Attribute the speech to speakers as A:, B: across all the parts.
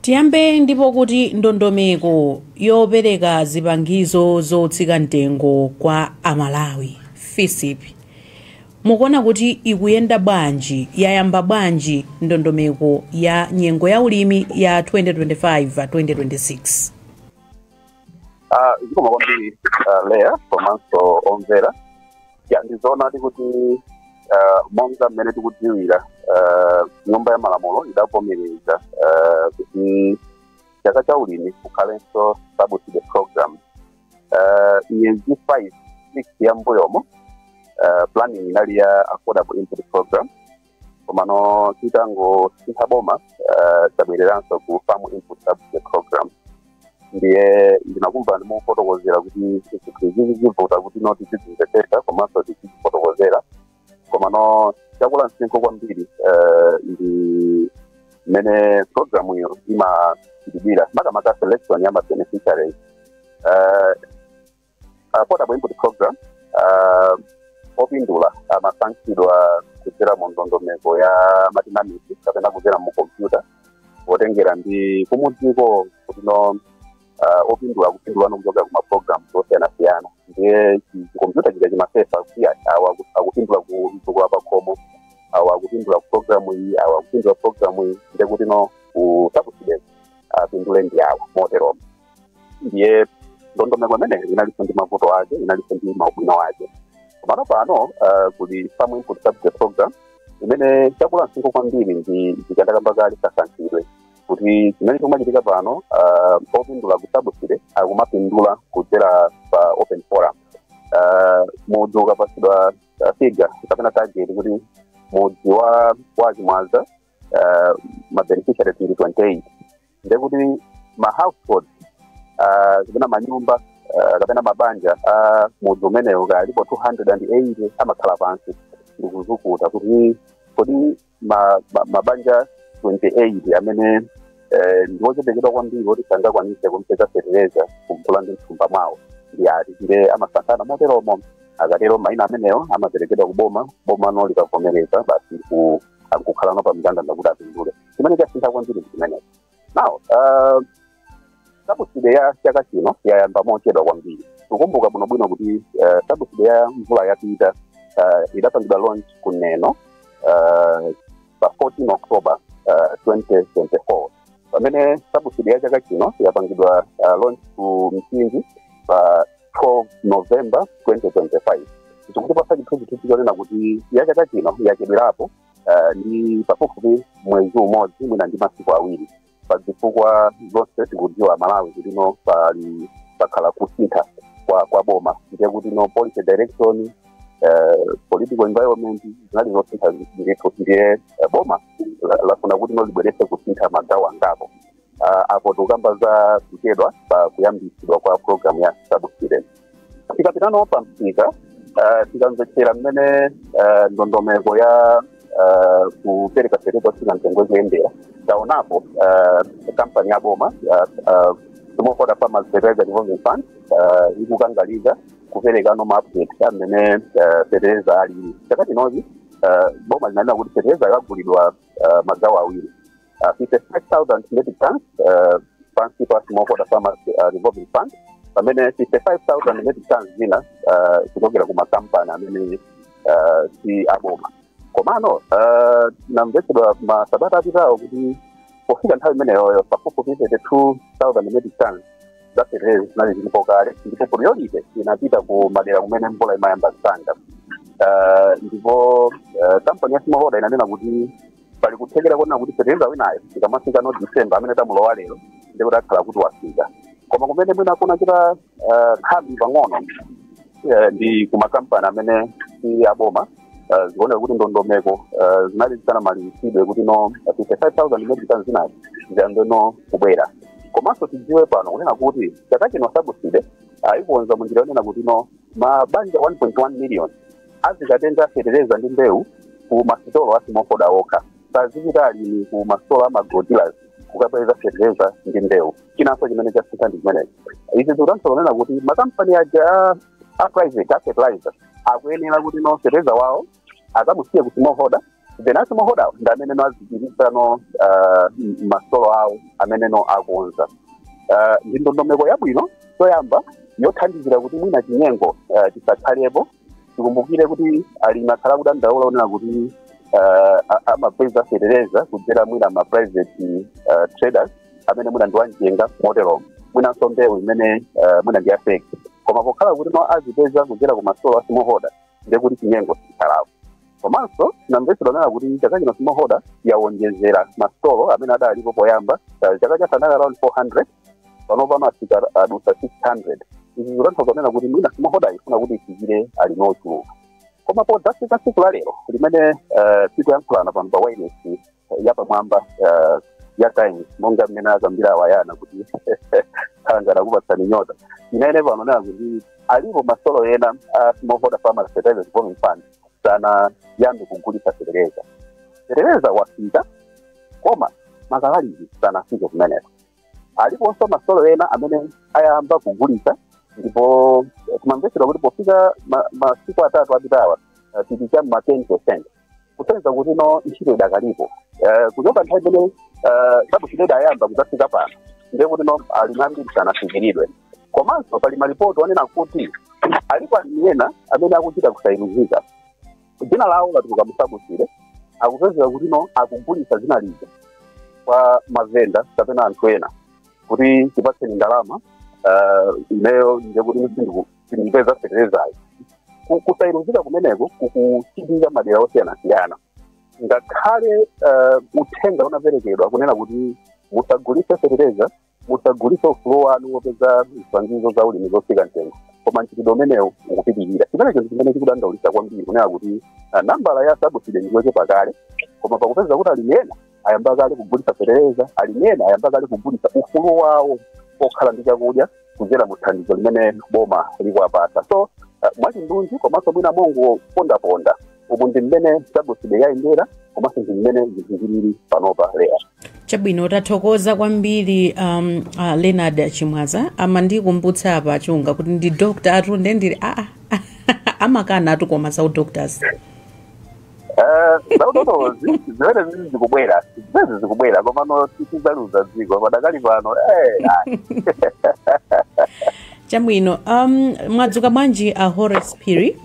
A: Tiyambe ndipo kuti ndondomeko yopereka zipangizo zotsika mtengo kwa Amalawi, FISP, mukuona kuti ikuyenda bwanji? Yayamba bwanji ndondomeko ya nyengo ya ulimi ya 2025 2026?
B: Zikoma kwambiri, Leya, komanso omvera. Ya, ndizoonadi kuti monga mmene tikudziwira, Nyumba ya Malamulo idavomereza kuti chaka cha ulimi kukhalenso subsidy program. Miyezi 5 6 ya mbuyomo, planning inali ya affordable input program, komano titangosintha boma, tabwereranso ku farm input subsidy program. Ndiye ndinakumva ndimufotokozera kuti zinthu izizi zivuta kuti noti tizimvetsetsa komanso tizifotokozera, komano chakula msinkhu kwambiri ndi mmene program iyo imachitidwira, makamaka selection ya ma beneficiaries. Affordable input program, opindula amasankhidwa kudzera mu ndondomeko ya mathematics kapena kudzera mu kompyuta, potengera ndi kumudziko kuti no opindula kupindula nokuchoka kuma programs osiyanasiyana. Ndiye chikompyuta chija chimasefa kuti awa akupindula ku Mtukula Pakhomo, awa akupindula ku program iyi, awa akupindula program iyi, ndiye kuti no ku subsidy apindule ndi awa moteromo. Ndiye ndondomeko imeneyo inalinso ndi mavuto ake, inalinso ndi maubwino ake. Komano pano kuli farm input subsidy program imene chakula msinkhu kwambiri ndi zikandakamba kale kasankhidwe, kuti chimene chikumachitika pano, opindula ku subsidy akumapindula kudzera pa open forum. Mudzi ukapasidwa figure kapena target kuti mudzi wa Chimwaza, ma beneficiaries ndi 28, ndekuti ma household kapena manyumba kapena mabanja a mudzi umenewo kalipo 280, amakhala pansi ndikuzukuta kuti kodi mabanja 28 amene ndiwochepekedwa kwambiri oti sangakwanise kumpeza fetereza kugula ndi mthumba mwawo ndi ati? Nde amasankhana moteromo. Akatero mayina amenewo amaperekedwa kuboma, boma no likavomereza basi akukhalano pa mndandanda kuti apindule. Chimene chasintha kwambiri ndi chimenecho. Now, subsidy ya chaka chino yayamba mochedwa kwambiri. Tikumbuka bwinobwino kuti subsidy ya mvula yapita idapangidwa launch kuneno pa 14 October 2024, pamene subsidy ya chaka chino yapangidwa launch ku Mchinji pa 12 November 2025. Zikutipasa chithunzithunzi chonena kuti ya chaka chino yachedwerapo ndi pafupifupi mwezi umodzi, mwina ndi masiku 2, pa zifukwa zonse tikudziwa Malawi kuti no pali pakhala kusintha kwa boma. Ndiye kuti no policy direction, political environment zinali zosintha ndithu. Ndiye boma lafuna kuti no libweretse kusintha magawo angapo. Apo tikukamba za kuchedwa pa kuyambitsidwa kwa program ya subsidy. Tikapitano pa msika, tikamvetsera mmene ndondomeko ya kupereka fetereza otsika mtengo ikuyendera, taonapo kampani ya boma, Smallholder Farmers Fertilizer Revolving Fund, ikukangalika kuperekano ma update amene fetereza alili chaka chinochi. Boma linanena kuti fetereza yagulidwa magawo awiri, 55,000 metric tons pansi pa Smallholder Farmers Revolving Fund, pamene 55,000 metric tons zina kuchokera ku makampani amene si aboma. Komano namvetsedwa masabata apitawo kuti pofika nthawi imeneyoyo pafupifupi 32,000 metric tons za fetereza zinali zilipo kale, ndipo priority inapita ku madera kumene mvula imayamba msanga. Ndipo kampani ya Smallholder inanena kuti pali kuthekera kuona kuti fetereza winayo ikamafika no December amene tamulowa lero, ndikuti akhala kuti wafika. Koma kumene mwina kunachita nkhambi pang'ono ndi kumakampani amene si aboma. Zikuoneka kuti ndondomeko zinali zisanamalizidwe kuti no 55,000 metric tons zinazi ziyambe no kubwera. Komanso tidziwe pano kunena kuti chaka chino subsidy ayikonza munjira yonena kuti no mabanja 1.1 million azikatenga fetereza ndi mbewu ku masitolo a Smallholder okha, sazipita alimi ku masitolo a ma agro dealers kukapeza fetereza ndi mbewu. Chinanso chimene chasintha ndi chimenechi. Izi zikutanthauza kunena kuti makampani aja a private a fertilizer akuyenera kuti no fetereza wawo akamusiye ku Smallholder. Then a smallholder ndi amene no azipititsano masitolo awo amene no akonza. Ndi ndondomeko yabwino choyamba yothandizira kuti mwina chinyengo chisakhalepo. Tikumbukire kuti alimi akhala kudandaula onena kuti amapeza fetereza kudzera mwina ma private traders amene mwina ndi wamchenga moteromo, mwinanso mbewu imene mwina ndi ya fake. Koma pokhala kuti no azipeza kudzera ku masitolo a smallholder, ndiye kuti chinyengo sichikhalapo. Komanso tinamvetsedwa nena kuti chaka chino smallholder yawonjezera masitolo amene adalipo poyamba. Chaka chatha anali around 400, panopa afika adusa 600. Izi zikutanthauza kunena kuti mwina smallholder ifuna kuti ifikire alimi ochuluka. Koma podzafika tsiku la lero limene tikuyankhulana pano pa wireless yapamwamba ya Times, monga mmene akambira awayana kuti khalangana kupatsani nyota, inene pano nena kuti alipo masitolo ena a Smallholder Farmers Fertilizer Revolving Fund sanayambe kugulitsa fetereza. Fetereza wafika, koma makalaliki sanafike kumeneko. Aliponso masitolo ena amene ayamba kugulitsa, ndipo timamvetsedwa kuti pofika masiku 3 apitawa tili cha ma 10%, kusonyeza kuti no ntchito idakalipo. Kuchoka nthawi imene subsidy idayamba kudzafika pano, ndiye kuti no alimi ambiri sanafikiridwe. Komanso pali malipoti onena kuti alipo alimi ena amene akuchita kusayiruzika, dzina lawo latuluka mu subsidy, akupezeka kuti no akugulitsa dzina lija kwa mavenda kapena anthu ena kuti tipatseni ndalama, ineyo ndiye kuti sindikupeza feterezayo. Kusayiruzika kumeneko kukuchitika madera osiyanasiyana, ngakhale uthenga unaperekedwa kunena kuti musagulitse fetereza, musagulitse ufulu wanu wopeza zipangizo za ulimi zotsika mtengo, koma mchitidwe umenewu ukupitirira. Chimenecho ndi chimene chikudandaulitsa kwambiri, kunena kuti nambala ya subsidy ndiyochepa kale, koma pakupeza kuti alimi ena ayamba kale kugulitsa fetereza, alimi ena ayamba kale kugulitsa ufulu wawo okhala ndi chakudya kudzera mu thandizo limene boma likuwapatsa. So mwachindunji komanso mwina mongopondaponda, umu ndi mmene subsidy yayendera komanso ndi mmene zinthu zilili panopa, Leya.
A: Chabwino, tathokoza kwambiri Leonard Chimwaza. Amandikumbutsa apa achunga kuti ndi doctor atu, nde ndili aa amakana atu, koma za udoctors.
B: Zaudotozi zimene zizi zikubwera, zimene zikubwera, komano tizaluza dziko padakali pano ayi.
A: Chabwino, mwadzuka bwanji a Horace Phiri?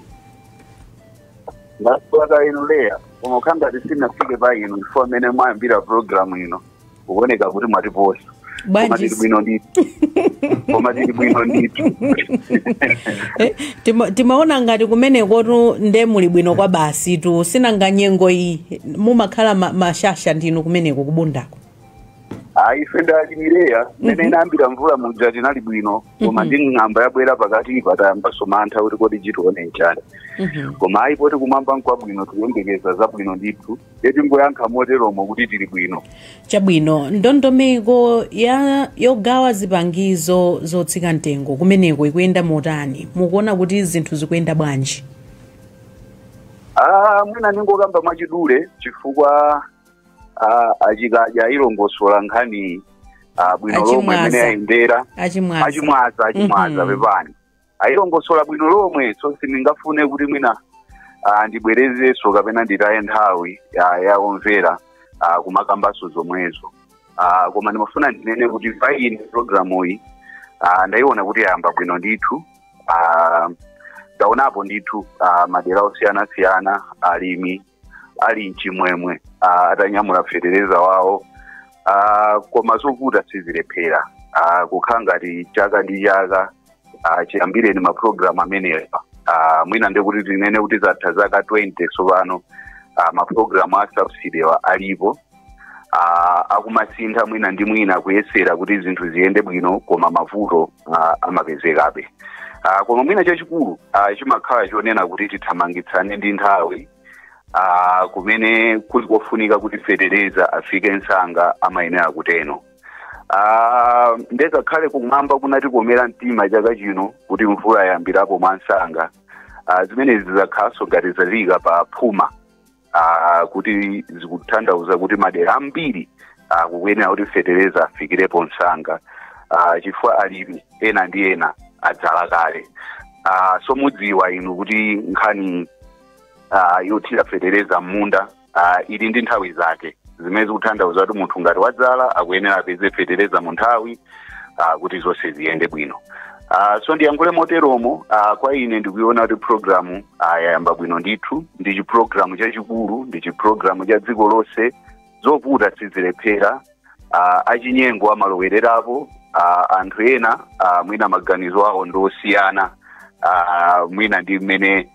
C: Ndaswera inu, Leya. Koma ukhangati sinafike pa inu chifukwa amene mwayambira program ino kuoneka kuti mwatiposa. Koma
A: Bwanji?
C: tili bwino ndithu, koma tili bwino ndithu.
A: Timaona ngati kumenekotu nde muli bwino kwa basi tu, sinanga nyengo iyi mumakhala mashasha ndinu kumeneko kubundako.
C: Ayi, ife ndalimi, Leya. Mmene inayambira mvula muja tinali bwino, koma ndi ng'amba yabwera pakati patayambaso mantha kuti kodi chitione nchani. Koma ayi, poti kumwamba nkwabwino, tikuyembekeza zabwino ndithu. Tingoyankha moteromo kuti tili bwino.
A: Chabwino, ndondomeko ya yogawa zipangizo zotsika mtengo kumeneko ikuyenda motani? Mukuona kuti zinthu zikuyenda bwanji?
C: Ah, mwina ningokamba mwachidule chifukwa achikadya ilongosola nkhani bwino lomwe
A: Achimwaza.
C: imene yayendera.
A: Achimwaza.
C: Achimwaza, achimwaza. Pepani, ayilongosola bwino lomwe, so sindingafune kuti mwina ndibwerezenso kapena nditaye nthawi yaomvera kumakambaso zomwezo. Koma ndimafuna ndinene kuti pa ine programu iyi ndayiona kuti yayamba bwino ndithu. Taonapo ndithu madera osiyanasiyana alimi ali mchimwemwe atanyamula fetereza wawo. Koma zovuta sizilephera. Kukhala ngati chaka ndi chaka chiyambireni mapulogalamu amenewa, mwina ndikuti tinene kuti zatha zaka 20 tsopano mapulogalamu a subsidy wa alipo, akumasintha mwina ndi mwina kuyesera kuti zinthu ziyende bwino, koma mavuto amapezekabe. Koma mwina chachikulu chimakhala chonena kuti tithamangitsane ndi nthawi, kumene kuli kofunika kuti fetereza afike msanga amayenera kuteno. Ndekakhale kumwamba kunatikomera mtima chaka chino kuti mvula yayambirapo mwansanga, zimenezi zizakhalanso ngati zalika pa phuma, kuti zikutanthauza kuti madera ambiri kukuyenera kuti fetereza afikirepo msanga, chifukwa alimi ena ndi ena adzala kale. So mudziwa inu kuti nkhani yothira fetereza m'munda Ili ndi nthawi zake zimene zikutanthauza kuti munthu ngati wadzala akuyenera apeze fetereza mu nthawi kuti zonse ziyende bwino. So ndiyankhule moteromo. Kwa ine ndikuiona kuti programu yayamba bwino ndithu. Ndi chiprogramu chachikulu, ndi chiprogramu cha dziko lonse. Zovuta sizilephera. Achinyengo amalowererapo. Anthu ena mwina maganizo awo ndiosiyana mwina ndi mmene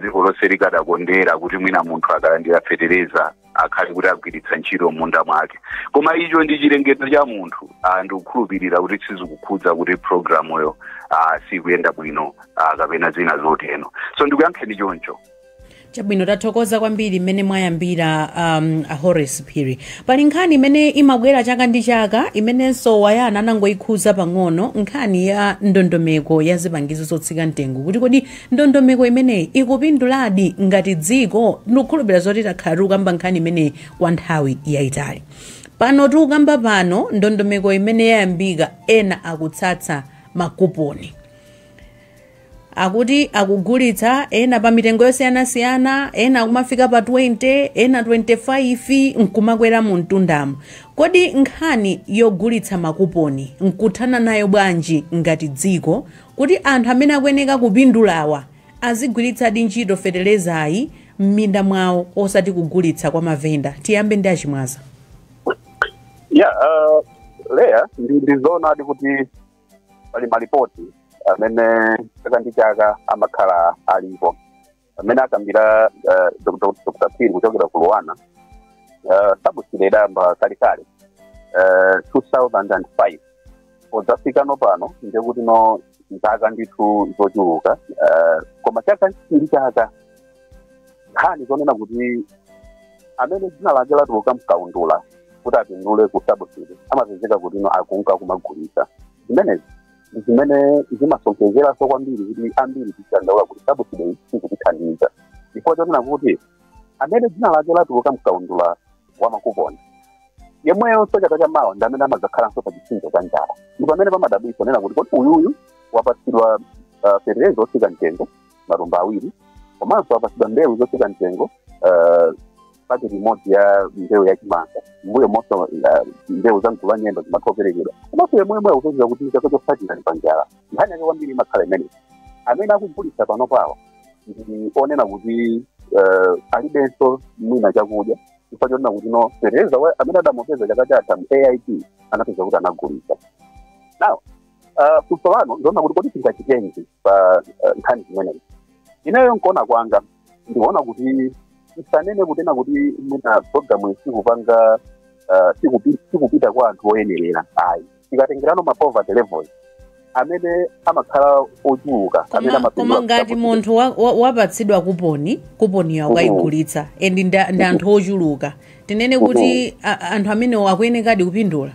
C: dziko lonse likadakondera kuti mwina munthu akalandira fetereza akhale kuti agwiritsa ntchito munda mwake, koma icho ndi chilengedwe cha munthu. Ndikukhulupirira kuti sizikukhudza kuti programuyo sikuyenda bwino kapena zina zotero. So ndikuyankheni choncho.
A: Chabwino, tathokoza kwambiri mmene mwayambira, a Horace Phiri. Pali nkhani imene imabwera chaka ndi chaka, imenenso Wayana anangoyikhuza pang'ono, nkhani ya ndondomeko ya zipangizo zotsika mtengo, kuti kodi ndondomeko imeneyi ikupinduladi ngati dziko? Ndikukhulupirira zoti takhala tikukamba nkhani imeneyi kwa nthawi yayitali. Pano tikukamba pano, ndondomeko imene yayambika, ena akutsatsa makuponi, akuti akugulitsa ena pa mitengo yosiyanasiyana, ena akumafika pa 20, ena 25, nkumakwera mu mtundamo. Kodi nkhani yogulitsa makuponi nkuthana nayo bwanji ngati dziko, kuti anthu amene akuyeneka kupindulawa azigwiritsadi ntchito feterezayi m'minda mwawo, osati kugulitsa kwa mavenda? Tiyambe ndi aChimwaza.
B: Yeah, Leya, ndi zoonadi kuti pali malipoti amene chaka ndi chaka amakhala alipo amene akambira Dr. Dr. Phiri kuchokera ku LUANAR. Subsidy idayamba kalekale, 2005. Podzafika pano ndekuti no zaka ndithu zochuluka, koma chaka ndi chaka nkhani zonena kuti amene dzina lake latuluka mkaundula kuti apindule ku subsidy amapezeka kuti no akunka kumagulitsa. Zimenezi ndi zimene zimasonkhezeranso kwambiri kuti ambiri tichidandaula kuti subsidy sikutithandiza, chifukwa chonena kuti amene dzina lake latuluka mkaundula wa makuponi yemweyonso chaka chamawa ndi amene amadzakhalanso pa chipsinjo cha njala. Ndi pamene pamadabwitsa nena kuti kodi uyuyu wapatsidwa fetereza otsika mtengo matumba awiri, komanso wapatsidwa mbewu zotsika mtengo, paketi imodzi ya mbewu yachimanga, mbuyo monso mbewu za mgulu la nyemba zimatha kuperekedwa, komanso yemwemwe akupezeka kuti chaka chotsatira ndi panjala. Nkhani yake kwambiri imakhala imeneyi. Amene akugulitsa pano pawa ndi onena kuti alibenso mwina chakudya, chifukwa chonena kuti no fetereza amene adamupeza chaka chatha mu AIP anapeza kuti anagulitsa. Now, funso lanu ndiona kuti kodi tingachitenji pa nkhani zimenezi. Ineyo nkuona kwanga ndikuona kuti tisanene kunena kuti mwina programu sikupanga sikupita kwa anthu oyenerera, ayi. Tikatengerano ma poverty levels amene amakhala ochuluka amene
A: Koma
B: amapindula
A: koma ngati munthu wapatsidwa kuponi, kuponiyo akayigulitsa, and ndi anthu ochuluka, tinene kuti anthu amenewo akuyenekadi kupindula?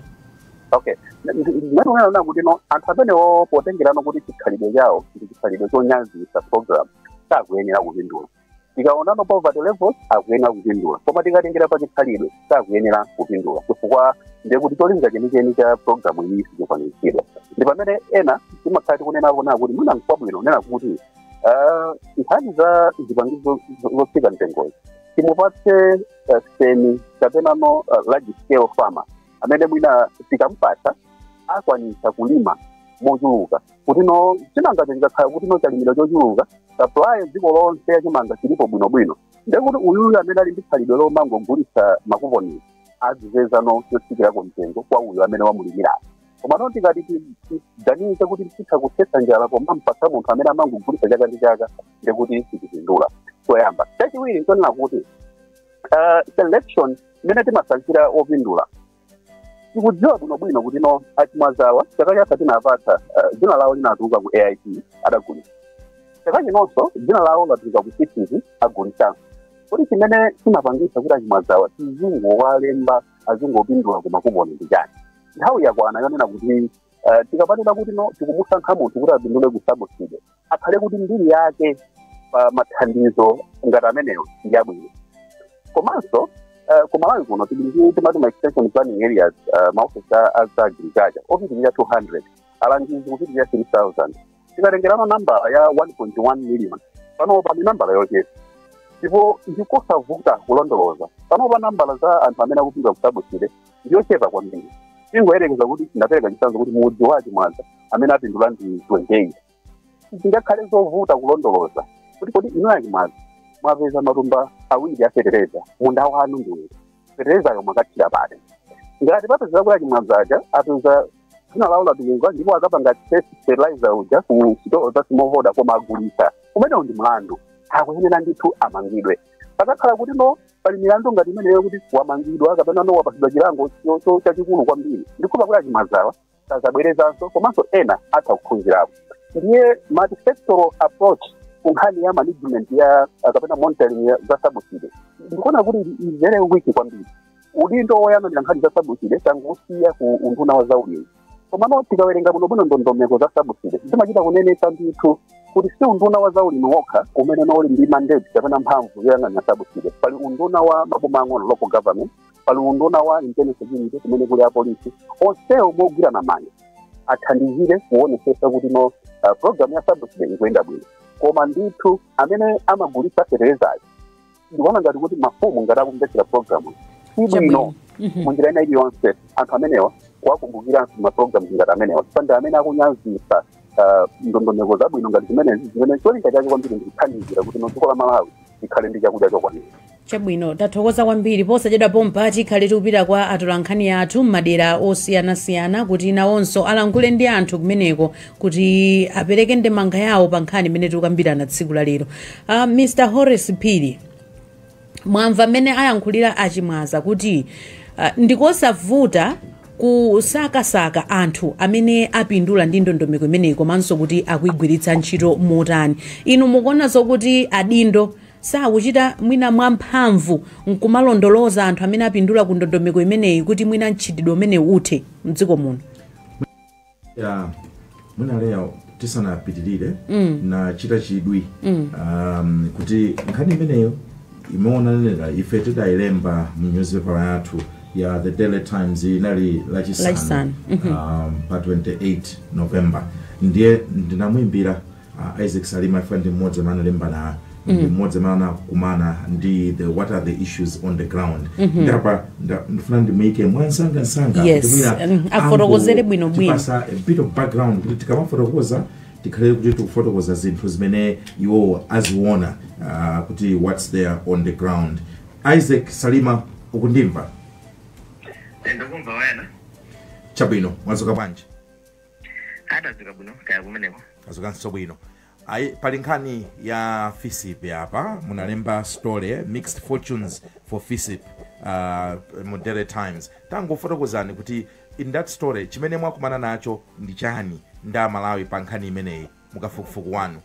B: Okay, ndimene unena kuti no anthu amenewo, potengerano kuti chikhalidwe chawo ndi chikhalidwe chonyazisa program, sakuyenera kupindula. Tikaonano poverty levels, akuyenera kupindula, koma tikatengera pa chikhalidwe sakuyenera kupindula, chifukwa ndiye kuti cholinga chenicheni cha programu iyi sichikwaniritsidwa. Ndi pamene ena timakhala tikunenapo na kuti mwina nkwabwino nena kuti nkhani za zipangizo zotsika mtengozi timupatse semi kapena no large scale farmer amene mwina tikampatsa akwanitsa kulima mochuluka, kuti no chimanga chikakhala kuti no chalimidwa chochuluka, supply dziko lonse ya chimanga chilipo bwinobwino, ndekuti uyuyu amene ali ndi khalidwe lomangogulitsa makuponi azipeza no chotsikirako mtengo kwa uyu amene wamulimirayo. Koma no tikati tiganize kuti titha kuthetsa njala koma mpatsa munthu amene amangogulitsa chaka ndi chaka, ndekuti sichipindula, choyamba. Chachiwiri nchonena kuti selection imene timasankhira opindula, tikudziwa bwinobwino kuti no aChimwazawa chaka chatha tinapatsa, dzina lawo linatuluka ku AIP, adagulitsa. Chaka chinonso dzina lawo latuluka ku CCC, agulitsanso. Kodi chimene chimapangitsa kuti aChimwazawa tizingowalemba azingopindula ku makuponi ndi chani? Nthawi yakwana yonena kuti tikapanena kuti no tikumusankha munthu kuti apindule ku subsidy, akhale kuti mbiri yake pa mathandizo ngati amenewo ndi abwino. Komanso kumalawi kuno tili ndi timati ma extension planning areas, maofisi a za agriculture opitirira 200, alangizi kupitirira 3000. Tikatengerano nambala ya 1.1 million, panopa ndi nambala yochepa. Ndipo ndikosavuta kulondoloza. Panopa nambala za anthu amene akupindula ku subsidy ndiyochepa kwambiri. Tingoyerekeza kuti ndapereka chitsanzo kuti mudzi wa Chimwaza amene apindula ndi 28. Zingakhale zovuta kulondoloza kuti kodi inu Achimwaza mwapeza matumba 2 a fetereza, munda wanu ndiwiri, feterezayo mwakathira pati? Ngati papezeka kuti Achimwaza aja apeza dzina lawo latuluka ndipo akapanga test fertilizer uja ku sitolo za smallholder koma agulitsa, umenewo ndi mlandu, akuyenera ndithu amangidwe. Pakakhala kuti no pali milandu ngati imeneyo kuti wamangidwa kapena no wapatsidwa chilango chachikulu kwambiri, ndikhupa kuti Achimwazawa sazabwerezanso, komanso ena atha kuphunzirapo. Ndiye multi-sectoral approach ku nkhani ya management ya kapena monitoring ya za subsidy ndikuona kuti is very weak kwambiri. Udindo woyang'anira nkhani za subsidy tangosiya ku unduna wa zaulimi, komano tikawerenga bwinobwino ndondomeko za subsidy zimachita kunenetsa ndithu kuti si unduna wa zaulimi wokha umene uli ndi mandate kapena mphamvu yoyang'anira subsidy. Pali unduna wa maboma ang'ono, local government, pali unduna wa internal security kumene kuli apolisi. Onsewo mogwirana manja athandizire kuonesesa kuti no program ya subsidy ikuyenda bwino. Koma ndithu amene amagulitsa feterezayo, ndikuona ngati kuti mafumu ngati akumvetsera program, si bwino munjira ina iliyonse anthu amenewa kuwakumbukiranso ma programs ngati amenewa, chifukwa amene akunyazisa ndondomeko zabwino ngati zimenezi, zimene cholinga chake kwambiri ndikuthandizira kuti no dziko la Malawi likhale ndi chakudya chokwanira.
A: Chabwino, tathokoza kwambiri. Posachedwa pompa tikhale tikupita kwa atolankhani athu m'madera osiyanasiyana kuti nawonso alankhule ndi anthu kumeneko kuti apereke ndemanga yawo pa nkhani imene tikukambirana tsiku la lero. Mr Horace Phiri, mwamva mmene ayankhulira Achimwaza kuti ndikosavuta kusakasaka anthu amene apindula ndi ndondomeko imeneyi komanso kuti akuyigwiritsa ntchito motani. Inu mukuona zokuti adindo sakuchita mwina mwamphamvu nkumalondoloza anthu amene apindula ku ndondomeko imeneyi kuti mwina mchitidwe umene uthe mdziko muno?
D: Ya, mwina Leya, tisanapitirire, nachita chidwi kuti nkhani imeneyo imeonanera ife tidayilemba mu newspaper yathu ya The Daily Times, inali Lachisanu.
A: Lachisanu.
D: Pa 28 November. Ndiye ndinamuimbira Isaac Salima ife ndi mmodzi amene analemba, ndi mmodzi amene anakumana ndi the what are the issues on the ground. Ndapa ndifuna ndimuyike mwansangasanga kuti mwina
A: afotokozere bwino bwino.
D: Tipasa a bit of background kuti tikamafotokoza tikhale kuti tikufotokoza zinthu zimene iwo aziona, kuti what's there on the ground. Isaac Salima, ukundimva?
E: Ndikumva wena.
D: Chabwino, mwadzuka bwanji?
E: Atadzuka bwino, kaya kumeneko?
D: Azukanso bwino. Ayi, pali nkhani ya FISP apa. Munalemba story, "Mixed Fortunes for FISP", mu Daily Times. Tangofotokozani kuti in that story chimene mwakumana nacho ndi chani ndi Amalawi pa nkhani imeneyi mukafukufuku wanu?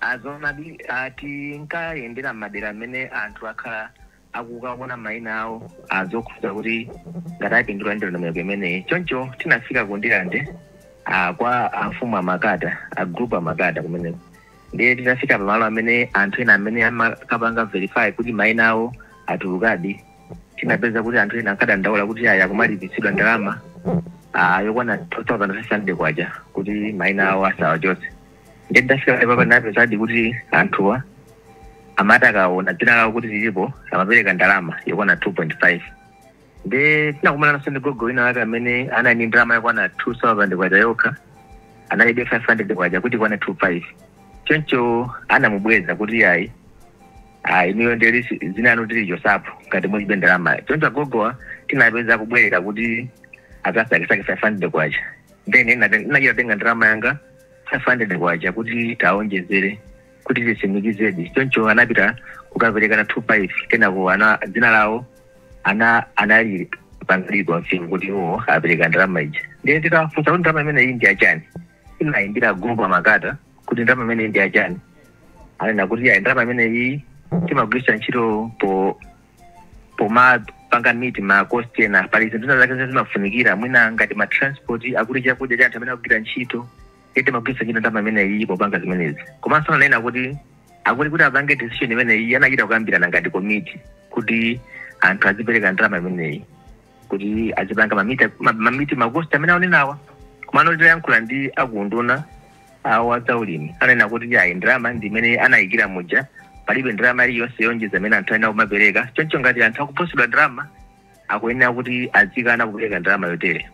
E: Azonadi, tinkayendera madera amene anthu akhala akukaona mayina awo azokhuza kuti ngati apindula ndondomeko imeneyi. Choncho tinafika ku Ndilande kwa amfumu amakata, a group amakata kumeneko. Ndiye tinafika pamalo amene anthu ena amene amakapanga verify kuti mayina awo atulukadi, tinapeza kuti anthu ena ankadandaula kuti aya akumalipiritsidwa ndalama yokwana 2500 kwacha kuti mayina awo asawachotse. Ndiye tidafika papa tinapezadi kuti anthuwa amati akaona dzina lawo kuti lilipo amapereka ndalama yokwana 2.5. Ndiye tinakumana naso ndi gogo wina wake amene anali ndi ndalama yokwana 2000 kwacha yokha, analibe 500 kwacha kuti ikwane 25. Choncho anamubweza kuti ayi, ayi, inuyo ndeli dzina lanu tilichosapo ngati mulibe ndalama. Choncho agogowa tinapeza kubwerera kuti akasakesake 500 kwacha. Then nachita tenga ndalama yanga 500 kwacha kuti taonjezere kuti tisimikizedi. Choncho anapita kukaperekana 25. Kenako ana dzina lawo ana anali pangalidwa mfimo kuti iwo apereka ndalama ija. Ndiye tikafunsa kuti ndalama imene iyi ndi yachani, inayimbira group amakata kuti ndalama imene ndi yachani, anena kuti ayi, ndalama imene iyi timagwiritsa ntchito po pomapanga meet ma cost ena. Pali zinthu zina zake zimene zimafunikira, mwina ngati ma transport, akuti chakudya cha anthu amene akugwira ntchito, iye timagwiritsa ntchito ndalama imene iyi popanga zimenezi. Komanso ananena kuti akuti kuti apange decision imeneyi anachita kukambirana ngati komiti kuti anthu azipereka ndalama imeneyi kuti azipanga ma meet ma cost amene aonenawa. Komano titayankhula ndi akunduna awo adzaulimi ananena kuti ayi, ndalama ndi imene anayikira muja. Palibe ndalama iliyonse yonjeza imene anthu ayenera kumapereka. Choncho ngati anthu akuposedwa ndalama, akuyenera kuti azikana kupereka ndalama yotere.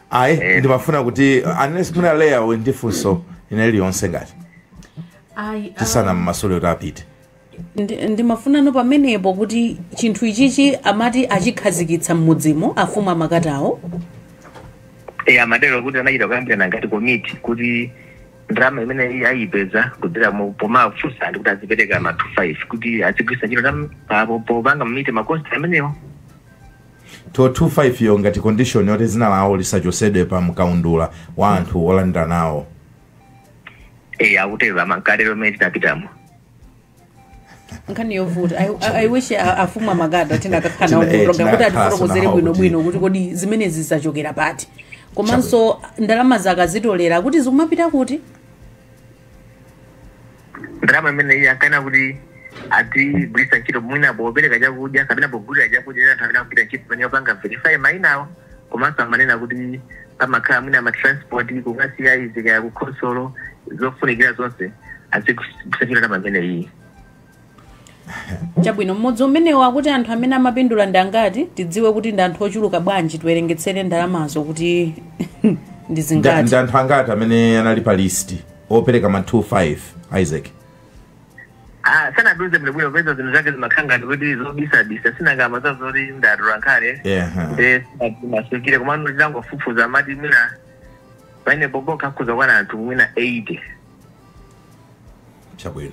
D: Ayi, ndimafuna kuti unless muna Leya ndi funso ine liyonse ngati
A: Ayi,
D: tisana mmasule kuti apite.
A: Ndimafunano pamenepo kuti chinthu ichichi amati achikhazikitsa m'mudzimo afumu amakatawo.
E: Amatero kuti anachita kuyambirana ngati komiti kuti ndalama imene iye ayipeza kudzera pomafunsa anthu kuti azipereka ma 25 kuti azigwiritsa ntchito popanga meet ma cost amenewo.
D: To 25 yo ngati condition yoti zina lawo lisachosedwe pa mkaundula wa anthu olandira nawo.
E: Akutero amankalero imene tinapitamo.
A: Nkhani yovuta. I wish afumu amakata tinakakhala nawo mu program kuti
D: tinakhala
A: atifotokozere
D: nawo
A: bwinobwino kuti kodi zimenezi zachokera pati, komanso ndalama zakazitolera kuti zikumapita kuti.
E: Ndalama imene iye ankana kuti azigwiritsa ntchito mwina popereka chakudya kapena pogulira chakudya anthu amene akugwira ntchito pamene opanga verify mayinawo, komanso amanena kuti pamakhala mwina ma transport kukasiya izi kaya kukhonsolo, zofunikira zonse azigwiritsa ntchito ndalama imene iyi.
A: Chabwino, mmodzi umenewo akuti anthu amene amapindula ndi angati? Tidziwe kuti ndi anthu ochuluka bwanji, tiwerengetsere ndalamazo kuti ndi zingati.
D: Ndi anthu angati amene anali pa list opereka ma 25, Isaac?
E: Ah, sanatiuze bwinobwino, peza zinthu zake zimakhala ngati kuti zobisabisa, sinangama zazoti ndatola nkhale. Nde masukire, komano tinangofufuza amati mwina pamene poboka akhuza kwana anthu mwina 80.
D: Chabwino,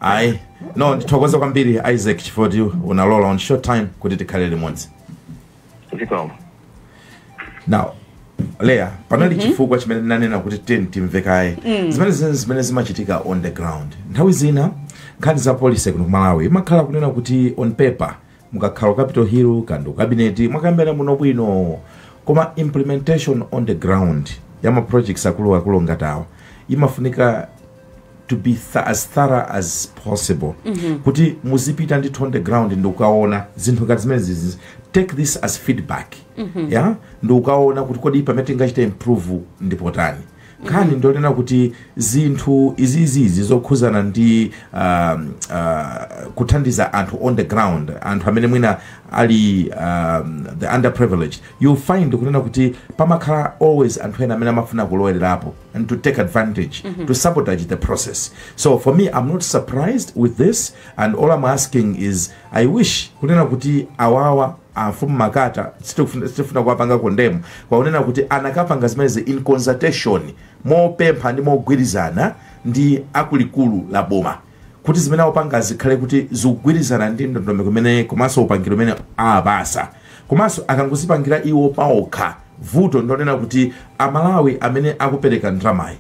D: ayi, no, ndithokoza kwambiri Isaac chifukwa kuti unalola on short time kuti tikhale limodzi.
E: Zikomo.
D: Now Leya, panali chifukwa chimene ndinanena kuti tiyeni timvekaye zimene zimene zimachitika on the ground. Nthawi zina nkhani za policy kuno ku Malawi imakhala kunena kuti on paper mukakhala ku Capitol Hill kandi ku cabinet mwakambirana muno bwino, koma implementation on the ground ya ma projects akuluakulu ngati awa imafunika to be as thorough as possible, kuti muzipita ndithu on the ground ndikukaona zinthu ngati zimene zizi, take this as feedback, yeah, ndikukaona kuti kodi pamene tingachite improve ndipotani. Nkhani ndionena kuti zinthu izizizi zokhuzana ndi kuthandiza anthu on the ground, anthu amene mwina ali the underprivileged, you'll find kunena kuti pamakhala always anthu ena amene amafuna kulowelerapo and to take advantage, to sabotage the process. So for me, I'm not surprised with this, and all I'm asking is I wish kunena kuti awawa amfumu Makata, sitifuna kuwapanga condemn, kwakunena kuti anakapanga zimenezi in consultation, mopempha ndi mogwirizana ndi akulikulu la boma, kuti zimene akupanga zikhale kuti zikugwirizana ndi ndondomeko imene komanso upangiro umene apasa. Komanso akangozipangira iwo paokha, vuto ndonena kuti Amalawi amene akupereka ndalamayi,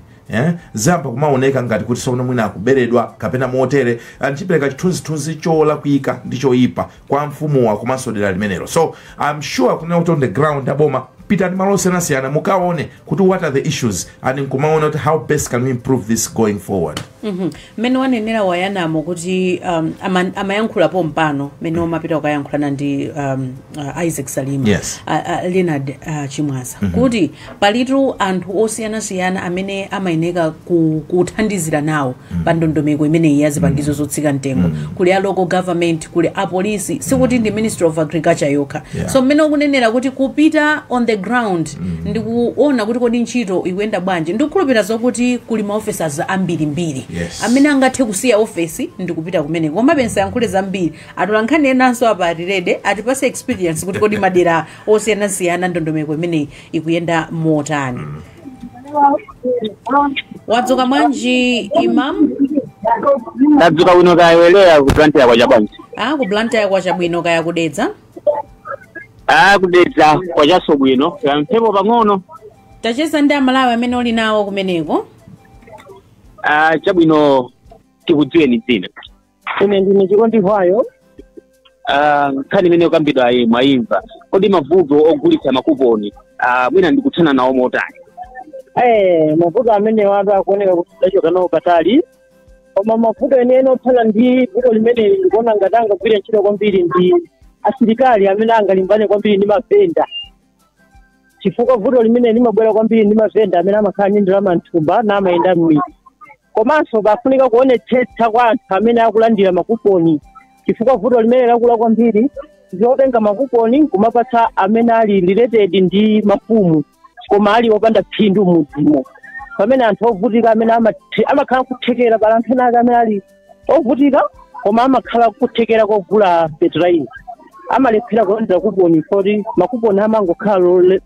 D: ziyamba kumaoneka ngati kuti sono mwina akuberedwa kapena motere, andichipereka chithunzithunzi cholakwika ndi choyipa kwa mfumuwa komanso dera limenelo. So I'm sure kunena kuti on the ground aboma pitani malo osiyanasiyana mukaone kuti what are the issues and nkumaona kuti how best can we improve this going forward.
A: Mmene wanenera wayanamo kuti amayankhulapo mpano mmene umapita kukayankhulana ndi Isaac Salima, Leonard Chimwaza, kuti palitu anthu osiyanasiyana amene amayeneka kuthandizira nawo pa ndondomeko imeneyi ya zipangizo zotsika mtengo. Kuli a local government, kuli apolisi, sikuti ndi Ministry of Agriculture yokha. So mmene ukunenera kuti kupita on the ground ndikuona kuti kodi ntchito ikuyenda bwanji, ndikukhulupirira zokuti kuli ma officers ambirimbiri amene angathe kusiya ofesi ndikupita kumeneko. Koma pensa yankhule zambiri, atola nkhani enanso apa atirede atipase experience kuti kodi madera osiyanasiyana ndondomeko imeneyi ikuyenda motani. Wadzuka bwanji, Imam?
B: Ndadzuka bwino, kayewelera ku Blantyre kwacha bwanji?
A: Ah, ku Blantyre kwachabwino, kaya kudedza?
B: Ah, kudedza kwachaso bwino, kamphepo pang'ono.
A: Tacheza ndi Amalawi amene uli nawo kumeneko.
B: Ah, chabwino, tikudziweni dzina?
F: Ine ndine Chikondi Hwayo.
B: Ah, nkhani imene yokambidwa ayi mwayimva. Kodi mavuto ogulitsa makuponi, ah, mwina ndikuthana nawo motani?
F: Mavuto amene watu akuoneka kuti tachoka nawo patali, koma mavuto enieni othana ndi vuto limeneli ndikuona ngati angagwire ntchito kwambiri ndi asilikali amene angalimbane kwambiri ndi mavenda, chifukwa vuto limene limabwera kwambiri ndi mavenda amene amakhala ndi ndalama mthumba namayenda m'midzi. Komanso pafunika kuonetsetsa kwa anthu amene akulandira makuponi, chifukwa vuto limene lakula kwambiri ndiotenga makuponi kumapatsa amene ali related ndi mafumu koma ali opanda phindu mudzimo, pamene anthu ovutika amene amakhala kuthekera pala anthu ena ake amene ali ovutika koma amakhala kuthekera kogula fertilizer amalephera kulandira kuponi poti makuponi amangokhala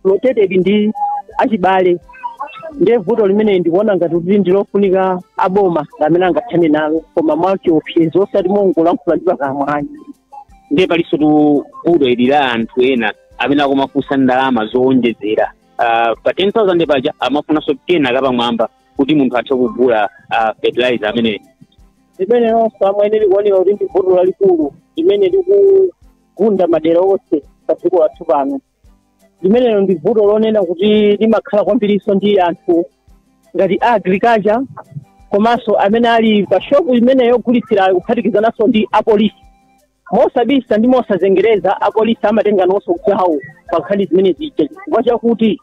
F: rotated ndi achibale. Ndiye vuto limene ndikuona ngati kuti ndilofunika aboma amene angathane nalo, koma mwachiopsezo, osati mongolankhula ndi pakamwa ayi.
G: Ndiye palinso vuto ili la anthu ena amene akumafunsa ndalama zowonjezera pa 10,000 paja amafunanso 10 kapamwamba kuti munthu athe kugula fertilizer amene
F: Limenelonso amwene likuoneka kuti ndi vuto lalikulu limene likugunda madera onse pa dziko lathu pano. Limenelo ndi vuto lonena kuti limakhala kwambiriso ndi anthu ngati agriculture komanso amene ali pa shopu imene yogulitsira, kuphatikizananso ndi apolisi. Mosabisa ndi mosazengereza, apolisi amatenga nonso gawo pa nkhani zimene zija, chifukwa chakuti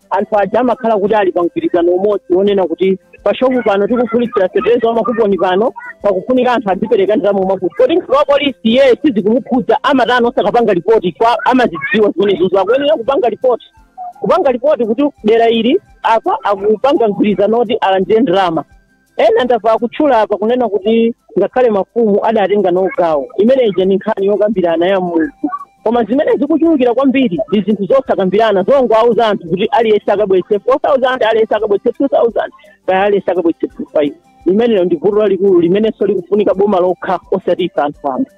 F: anthu aja amakhala kuti ali pa mgwirizano umodzi wonena kuti pa shopu pano tikugulitsira fetereza wa makuponi, pano pakufunika anthu azipereka ndalama mwakuti kodi mkulu wa polisi ye sizikumukhudza, amatani? Osakapanga ripoti kwa amazidziwa zimenezozo. Akuyenera kupanga ripoti kuti dera ili apa akupanga mgwirizano oti alandire ndalama. Ena ndamva akutchula apa kunena kuti ngakhale mafumu adatenga nawo gawo. Imeneyi ndi nkhani yokambirana ya munthu, koma zimene zikuchulukira kwambiri ndi zinthu zosakambirana, zongowauza anthu kuti aliyense akabweretse 4000, aliyense akabweretse 2000, kaya aliyense akabweretse 25. Limenelo ndi vuto lalikulu limenenso likufunika boma lokha, osati ife anthu amba.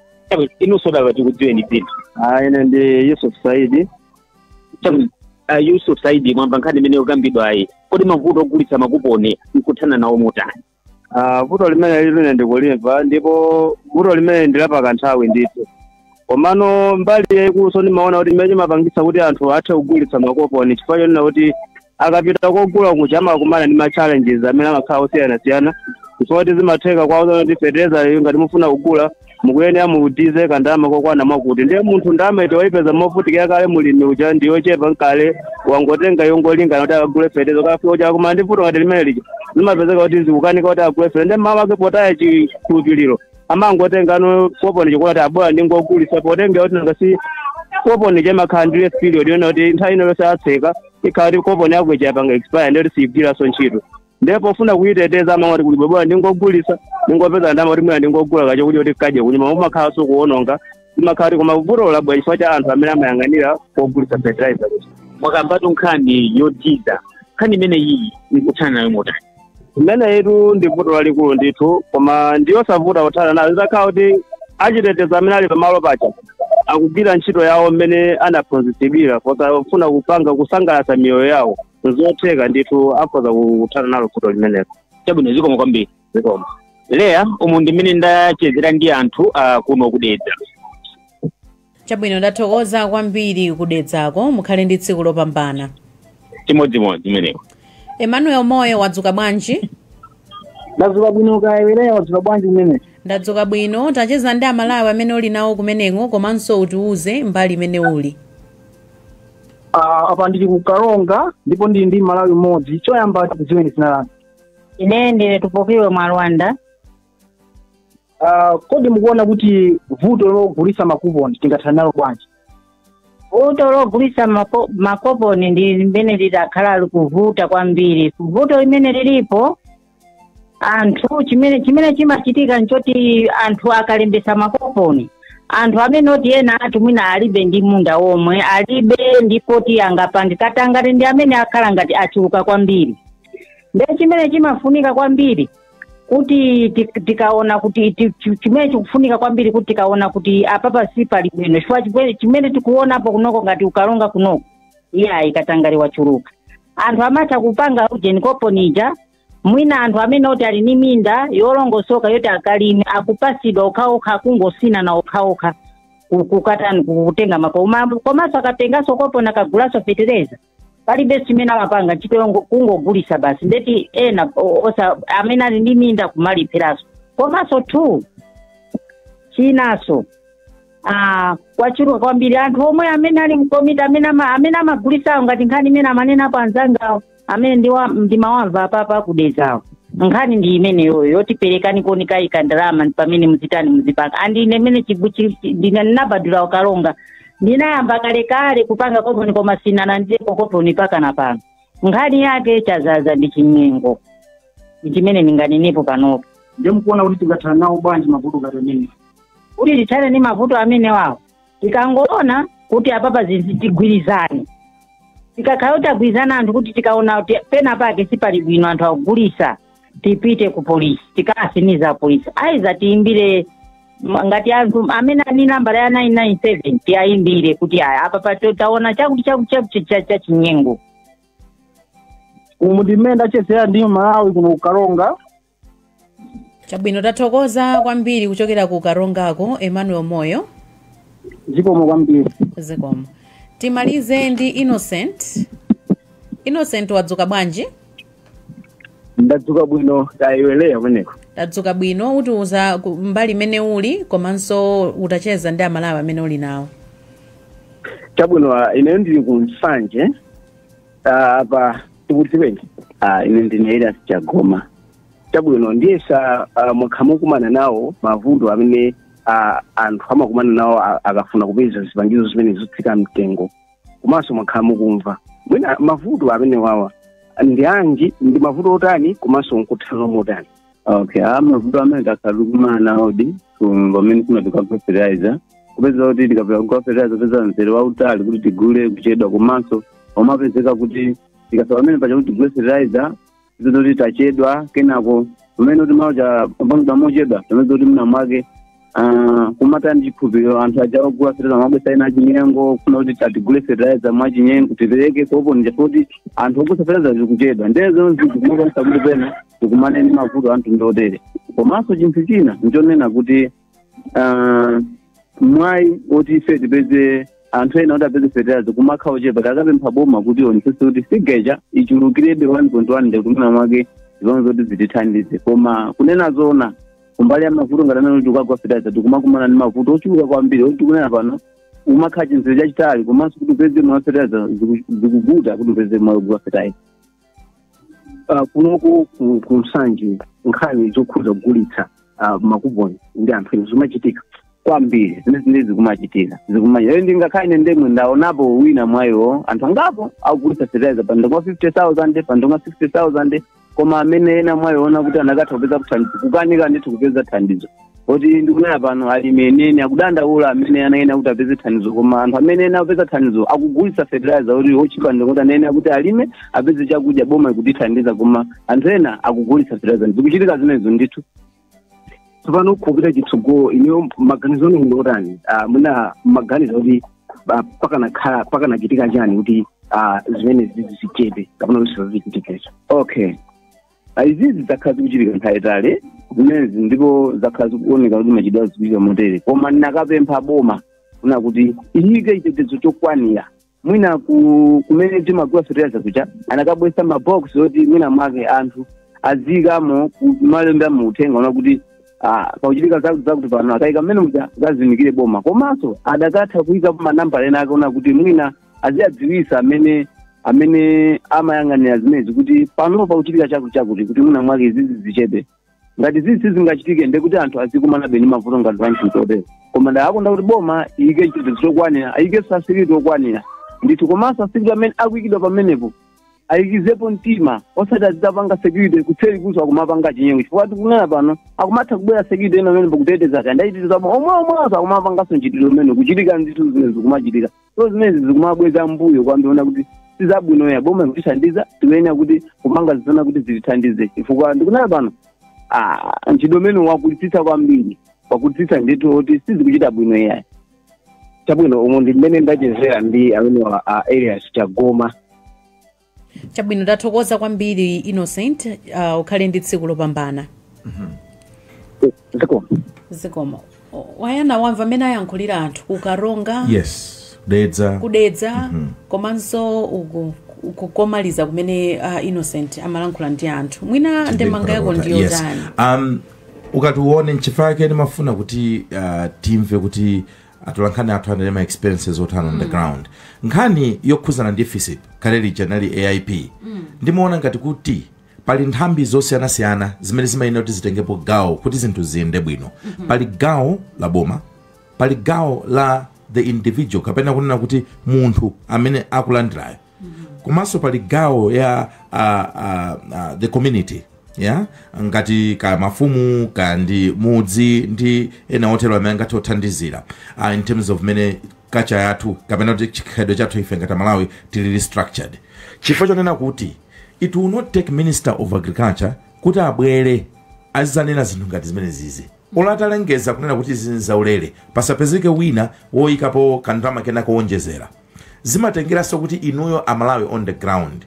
G: Inunso baba, tikudziweni dzina.
H: Ah, ine ndi Yusuf Saidi.
G: Yusuf Saidi, mwamva nkhani imene yokambidwa ayi. Kodi mavuto ogulitsa makuponi nkuthana nawo motani?
H: Ah, vuto limene limene ndikulimva, ndipo vuto limene ndilapakanthawi ndithu, komano mbali yayikuluso ndimaona kuti imene chimapangitsa kuti anthu athe kugulitsa makuponi chifukwa chonena kuti akapita kogula kuja amakumana ndi ma challenges amene amakhala osiyanasiyana, chifukwa kuti zimatheka kwawo kuti fetereza ngati mufuna kugula mukuyenera mudize kandalama kokwana mwakuti, ndiye munthu ndalama ito wayipeza movutikira kale, mulimi uja ndiyochepa nkale, wangotenga yongolingana kuti akagule fetereza. Kafika uja akumana ndi vuto ngati limene lija, zimapezeka kuti zikukanika kuti agule fetereza, ndiye mmawa ake potaya chikhulupiriro amangotenga no koponi chikuti abola ndingogulitsa, potenga kuti nangasi koponi chemakhala ndi grace period yona kuti nthawi ino yonse atseka ikhala kuti koponi yako ichapanga expire, ndiye kuti siyigwiranso ntchito. Ndipo pofuna kuyiteteza amangoti kuti bola ndingogulitsa, ndingopeza ndalama kuti mwina ndingogula kacho kuti kadye kunyuma, umakhalanso kuwononga imakhala kuti. Koma vuto labwa chifukwa cha anthu amene amayang'anira kogulitsa fertilizer kuti
G: Mwakambatu nkhani yodiza, nkhani imene iyi nkuthana nayo motani?
H: Imene itu ndi vuto lalikulu ndithu, koma ndiyosavuta kuthana nayo zitakhala kuti achitetezo amene ali pamalo paja akugwira ntchito yawo mmene anaphunzitsidwira posafuna kupanga kusangalatsa miyoyo yawo. Nzotheka ndithu, akhoza kuthana nalo vuto limenelo.
G: Chabwino, zikomo kwambiri.
H: Zikomo.
G: Leya, umu ndimene ndachezera ndi anthu kuno kudedza.
A: Chabwino, ndathokoza kwambiri kudedzako, mukhale ndi tsiku lopambana.
G: Chimodzimodzi imeneko.
A: Emmanuel Moyo, wadzuka bwanji?
I: Ndadzuka bwino, kaya iweyo wadzuka bwanji kumene?
A: Ndadzuka bwino. Tacheza ndi Amalawi amene uli nawo kumeneko, komanso utiuze mbali imene uli.
I: Apa ndili ku Karonga ndipo ndili ndi Malawi mmodzi. Choyamba tikudziweni dzina lanu.
J: Ine ndine Tupokiwe Mwalwanda.
I: Kodi mukuona kuti vuto logulitsa makuponi tingathane nalo bwanji?
J: Vuto logulitsa makuponi ndi limene lidakhala likuvuta kwambiri. Vuto limene lilipo, anthu chimene chimachitika nchoti anthu akalembesa makuponi, anthu amene oti ena ati mwina alibe ndi munda omwe alibe, ndipoti angapange katangale ndi amene akhala ngati achuluka kwambiri. Ndiye chimene chimafunika kwambiri kuti tikaona kuti chimene chikufunika kwambiri kuti tikaona kuti apapa si pali bwino, chifukwa chimene tikuonapo kunoko ngati ukalonga kunoko, iyayi, katangale wachuluka. Anthu amatha kupanga ujeni koponija, mwina anthu amene oti ali ni minda yolongosoka yoti akalime akupasidwa okhaokha, akungosina na okhaokha kukatani, kutenga makoma. Komanso akatenganso koponi akagulaso fetereza, palibe chimene amapanga ntchito kungogulisa basi. Ndeti ena osa amene ali ndi minda kumalipiraso. Komanso two chinaso, kwachuluka kwambiri anthu omwe amene ali mkomiti amene amene amagulisawo, ngati nkhani imene amanenapo anzangawo amene ndimawamva apapa akudezawo. Nkhani ndi imeneyoyo yoti perekani koni kayika ndalama pamene muzitani muzipanga. Andi ine mene ndine ndinabadwira ukalonga, ndinayamba kalekale kupanga koponi koma sinalandireko koponi paka na pano. Nkhani yake chazaza ndi chinyengo, chimene ndinganenepo panopo.
I: Ndiye mukuona kuti tingathana nawo bwanji mavuto ngati amene?
J: Kuti tithane ndi mavuto amene wawo, tikangoona kuti apapa tigwirizane, tikakhala kuti tagwirizana anthu kuti tikaona kuti pena pake sipali bwino anthu akugulisa, tipite ku polisi tikasiniza polisi, aiza tiimbire ngati anthu amene ani nambala ya 997 tiayimbire kuti aya apa taona chakuti chakuti chakuti cha chinyengo.
I: Umu ndimene ndachezera ndi Malawi kuno kukalonga.
A: Chabwino, tathokoza kwambiri kuchokera ku Karongako, Emmanuel Moyo.
I: Zikomo kwambiri.
A: Zikomo. Timalize ndi Innocent. Innocent, wadzuka bwanji?
K: Ndadzuka bwino, tayiweleya kumeneko.
A: Tadzuka bwino. Utiuza mbali imene uli komanso utacheza ndi Amalawi amene uli nawo.
K: Chabwino, ineyo ndili ku Nsanje apa tikudziweni. Ine ndine Elias Chagoma. Chabwino, ndiyesa mwakha mukumana nawo mavuto amene anthu amakumana nawo akafuna kupeza zipangizo zimene zotsika mtengo, komanso mwakha mukumva mwina mavuto amene wawa ndi anji, ndi mavuto otani komanso nkuthana motani?
H: Okay, mavuto amene takhala tikumana nawo di pamene kuna tikagula fertilizer, kupeza kuti tikapita kugula fertilizer kupeza mzere wautali kuti tigule kuchedwa, komanso umapezeka kuti tikafika pamene pacha kuti tigule fertilizer tipeza kuti tachedwa, kenako pamene kuti malo cha pangidwa mochedwa pamene kuti mna mwake kumatani chikhulupiriro anthu aja ogula fertilizer mabwesa ena achinyengo kufuna kuti tatigule fertilizer mwachinyengo tipereke koponi chifukwa anthu ogulitsa fertilizer zikuchedwa, ndiye zikumakwanisa kuti pena tikumane ndi mavuto anthu ndiotere. Komanso chinthu china nchonena kuti mwayi woti ife tipeze anthu ena kuti apeze fertilizer kumakhala ochepa, takapempha boma kuti onetsetse kuti figure ichulukirebe 1.1 ndikuti mwina mwake zomwe zoti zitithandize. Koma kunena zona kumbali ya mavuto ngati amene tikagula fertilizer tikumakumana ndi mavuto ochuluka kwambiri oti tikunena pano umakhala chinthu chachitali, komanso kuti upeze mwayi fertilizer zikuvuta kuti upeze mwayi wogula fertilizer.
K: Kunoku ku Nsanje nkhani zokhuza kugulitsa makuponi ndi anthu ena zimachitika
H: kwambiri, zimene zinde zikumachitika zikumachitika. Ndingakhale ine ndemwe ndaonapo wina mwayiwo anthu angapo akugulitsa fertilizer pa ndonga 50,000 pa ndonga 60,000, koma amene ena mwayiona kuti anakatha kupeza thandizo kukanika ndithu kupeza thandizo kuti ndikunena pano alimi enene akudandaula amene anaena kuti apeze thandizo, koma anthu amene ena apeza thandizo akugulitsa fertilizer kuti ochipa ndikuti anene kuti alime apeze chakudya boma ikutithandiza, koma anthu ena akugulitsa fertilizer zikuchitika zimenezo ndithu.
K: Tsopano kupita chitsogolo ineyo maganizo anu ndi otani? Mwina maganizo kuti pakanachitika chani kuti zimene zichepe kapena kuti zichitikezo?
H: Okay, izizi zakhala zikuchitika nthawi itali zimenezi, ndipo zakhala zikuoneka kuti machitidwe azikuchitika motere, koma ndinakapempha boma kuna kuti iyike chitetezo chokwanira mwina kumene timagula fertilizer kucha anakabwesa mabox oti mwina mwake anthu aziyikamo kumalembera mu uthenga ona kuti pakuchitika zakuti pano akayika mmene muja zazimikire boma, komanso adakatha kuyikapo manambala ena ake ona kuti mwina aziyadziwisa amene amayang'anira zimenezi kuti panopo pakuchitika chakuti chakuti kuti mwina mwake izizi zichepe. Ngati zizi sizingachitike ndekuti anthu azikumanabe ndi mavuto ngati anthu otero, koma ndakakonda kuti boma iyike chitetezo chokwanira, ayike security okwanira ndithu, komanso security amene akuyikidwa pamenepo ayikizepo mtima, osati azitapanga security kutseri kuso akumapanga chinyengo, chifukwa tikunena pano akumatha kubwera security ena pamenepo kuteteza kandi ayiteteza omwe omwenso akumapanganso mchitidwe umene kuchitika ndithu zimene zikumachitika. So zimenezi zikumabweza mbuyo kwambiona kuti sizabwino ya boma ikutithandiza, tikuyenera kuti kupanga zizona kuti zitithandize, chifukwa ndikunena pano mchitidwe umene wakulitsitsa kwambiri, wakulitsitsa ndithu kuti sizikuchita bwino iyayi.
K: Chabwino, umu ndi mmene ndachezera ndi amene wa Elias Chagoma.
A: Chabwino, tathokoza kwambiri Innocent, ukhale ndi tsiku lopambana.
K: Zikomo.
A: Zikomo. Wayana, wamva mmene ayankhulira anthu kukaronga?
D: Yes, Kudedza.
A: Kudedza, komanso uku kukomaliza kumene Innocent amalankhula ndi anthu, mwina ndemanga yako ndiyo tani?
D: Ukati uone, nchifukwa chake ndimafuna kuti timve kuti atolankhani athu anali ma experiences otani on the ground. Nkhani yokhuzana ndi FISP, kale lija nali AIP, ndimaona ngati kuti Pali nthambi zosiyanasiyana zimene zimayenera kuti zitengepo gawo kuti zinthu ziyende bwino. Pali gawo la boma, pali gawo la the individual, kapena kunena kuti munthu amene akulandirayo, komanso pali gawo ya the community, ya ngati ka mafumu ka ndi mudzi ndi ena otero amene angathe kuthandizira in terms of mene culture yathu kapena kuti chikhalidwe chathu ife ngati Malawi tili structured, chifukwa chonena kuti it will not take Minister of Agriculture kuti abwere azizanena zinthu ngati zimene zizi. Olatalengeza kunena kuti izi nzaulere, pasapezeke wina woyikapo kandalama kena kowonjezera. Zimatengeranso kuti inuyo Amalawi on the ground,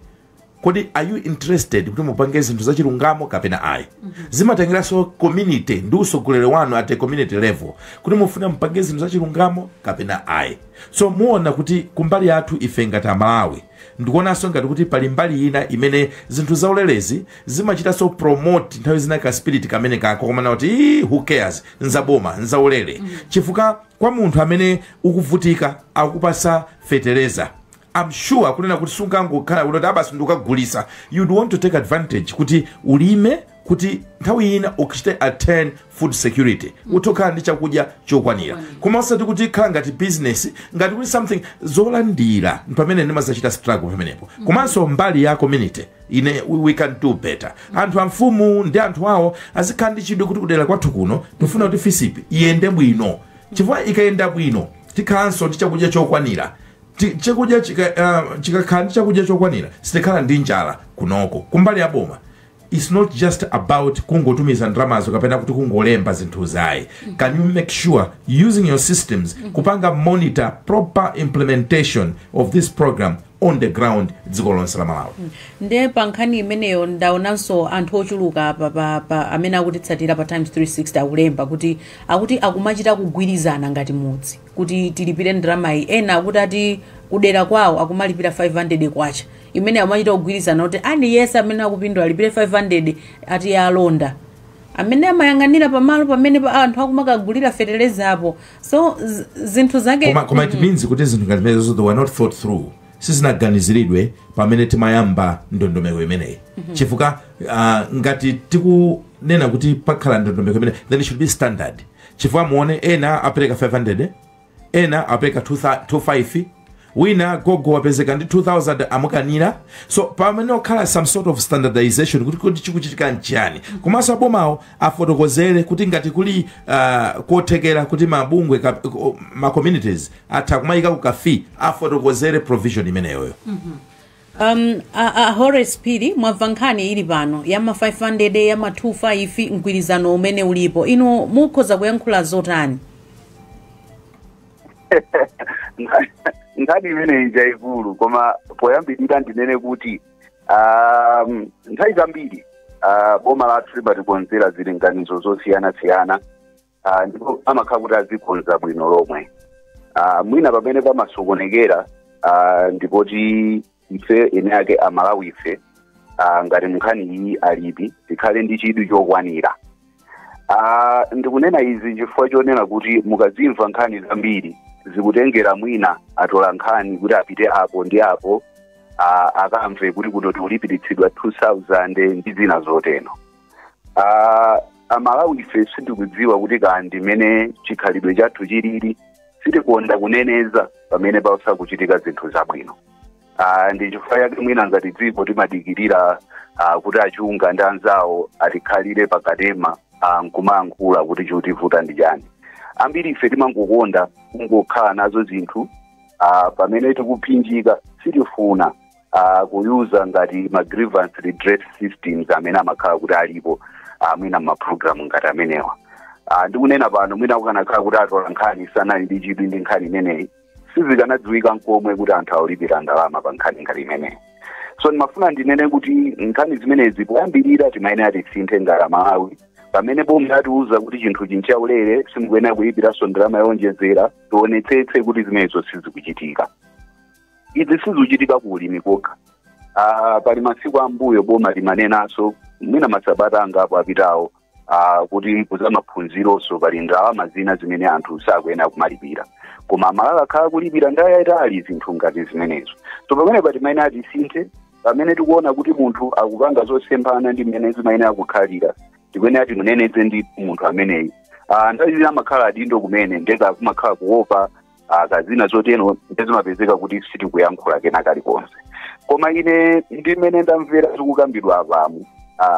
D: kodi are you interested kuti mupange zinthu zachilungamo kapena ayi? Zimatengeranso community ndi usogoleri wanu at a community level, kuti mufuna mupange zinthu zachilungamo kapena ayi. So muona kuti kumbali yathu ife ngati Amalawi, ndikuonanso ngati kuti pali mbali ina imene zinthu zaulerezi zimachitanso promote nthawi zina ka spirit kamene kako komana kuti, "Ii, who cares, nzaboma, nzaulere." Chifukwa kwa munthu amene ukuvutika akupasa fetereza, I'm sure kunena kuti sungangokhala kuti abasi ndikukagulisa. You'd want to take advantage kuti ulime, kuti nthawi ina uchite attain food security, utokhala ndi chakudya chokwanira, koma osati kuti khala ngati business, ngati kuti something zolandira. Pamene ndimazachita struggle pamenepo. Komanso mbali ya community ine, we can do better. Anthu amfumu ndi anthu awo azikhala ndi chidwi kuti kudera kwathu kuno tifuna kuti FISP iyende bwino, chifukwa ikayenda bwino tikhalanso ndi chakudya chokwanira. Chakudya chikakhala ndi chakudya chokwanira, sitikhala ndi njala kunoko. Kumbali ya boma, it's not just about kungotumiza ndalamazo kapena kuti kungolemba zinthu zayi. Can you make sure, using your systems, kupanga monitor proper implementation of this program on the ground dziko lonse la Malawi?
A: Ndiye pa nkhani imeneyo, ndaonanso anthu ochuluka pa amene akutitsatira pa Times 360 akulemba kuti akuti akumachita kugwirizana ngati mudzi kuti tilipire ndalamayi. Ena akuti ati kudera kwawo akumalipira 500 kwacha, imene amachita kugwirizana kuti aliyense amene akupindula alipire 500, ati alonda amene amayang'anira pamalo pamene anthu akumakagulira feterezapo. So zinthu zake
D: Koma it means kuti zinthu ngati zimenezo, they were not thought through, sizinaganiziridwe pamene timayamba ndondomeko imeneyi, chifukwa ngati tikunena kuti pakhala ndondomeko imeneyi, then it should be standard, chifukwa muone ena apereka 500, ena apereka 25, wina gogo wapezeka ndi 2000 amukanira. So pamene okhala some sort of standardization kuti chikuchitika nchiyani. Komanso abomawo afotokozere kuti ngati kuli kothekera kuti mabungwe ma communities atha kumayika ku ka fee, afotokozere provision imeneyoyo.
A: A Horace Phiri, mwamva nkhani ili pano yama 500, yama 25, mgwirizano umene ulipo. Inu mukhoza kuyankhula zotani?
C: Nkhani imeneyi njayikulu, koma poyambirira ndinene kuti nthawi zambiri boma lathu limatikonzera zilinganizo zosiyanasiyana, ndipo amakhala kuti azikonza bwino lomwe. Mwina pamene pamasokonekera ndipoti ife ene ake Amalawi ife, ngati nkhani iyi alipi, tikhale ndi chidwi chokwanira. Ndikunena izi chifukwa chonena kuti mukazimva nkhani zambiri, zikutengera mwina atola nkhani kuti apite apo ndi apo, akamve kuti kuno tikulipiritsidwa 2000 ndi zina zotero. Amalawi ife sitikudziwa kuti kandi mmene chikhalidwe chathu chilili, sitikonda kuneneza pamene pasakuchitika zinthu zabwino. Ndi chifukwa chake mwina ngati dziko timadikirira kuti achunga ndi anzawo atikhalire pakatema nkumayankhula kuti chikutivuta ndi chani. Ambiri ife timangokonda kungokhala nazo zinthu pamene tikuphinjika sitifuna kuyuza ngati ma grievance redress systems amene amakhala kuti alipo, mwina mapulogalamu ngati amenewa. Ndikunena pano, mwina kukanakhala kuti atola nkhani sanali ndi chidwi ndi nkhani imeneyi, sizikanadziwika nkomwe kuti anthu awulipira ndalama pa nkhani ngati imeneyi. So ndimafuna ndinene kuti nkhani zimenezi poyambirira timayenera tisinthe ngati Amalawi. Pamene boma latiuza kuti chinthu chinchaulere, simukuyenera kuyipiranso ndalama yowonjezera, tionetsetse kuti zimenezo sizikuchitika. Izi sizikuchitika ku ulimi kokha. Pali masiku ambuyo boma limanenanso, mwina masabata angapo apitawo, kuti kuzamaphunzironso pali ndalama zina zimene anthu sakuyenera kumalipira, koma Amalawi akhala kulipira nthawi yayitali zinthu ngati zimenezo. So pamene timayenera tisinthe. Pamene tikuona kuti munthu akupanga zosemphana ndi mmene zimayenera kukhalira, tikuyenera timuneneze ndi munthu ameneyi. Nthawi zina amakhala adindo kumene ndeka kumakhala kuopa kazina zotero, ndezimapezeka kuti sitikuyankhula kena kalikonse. Koma ine ndi mmene ndamvera zikukambidwa apamu,